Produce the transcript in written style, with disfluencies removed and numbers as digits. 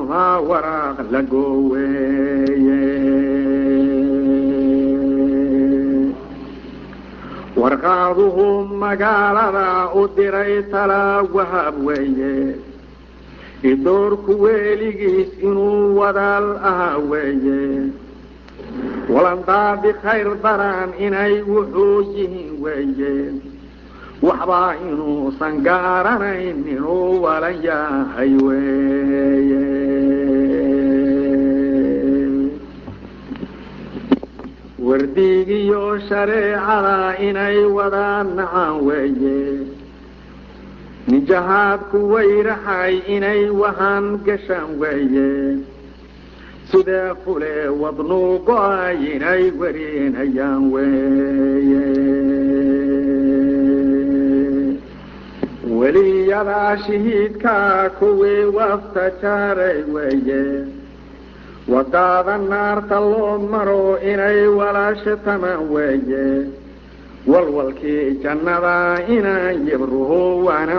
Waa waraaq la gooweeye. Warqaaduhu magaalada u diray talaa wahab weeye. Idoorku weligiis inuu wadaal ahaa weeye. Walandaadi khayr daraan inay wuxuu yihiin weeye. Waxbaa inuusan gaaranayn inuu walan yahay weeye. Wardiigiyo shareecada inay wadaan nacaan weeye. Nijahaadku wayraxay inay wahan gashaan weeye. Sidee fule wadnuu go-ay inay werinayaan weeye. Weliyadaa shahiidkaa kuwii wafta jaaray weeye. Wadaada naarta loo maro inay walaashatamaan weeye. Walwalkii jannada inaan yibruhu waana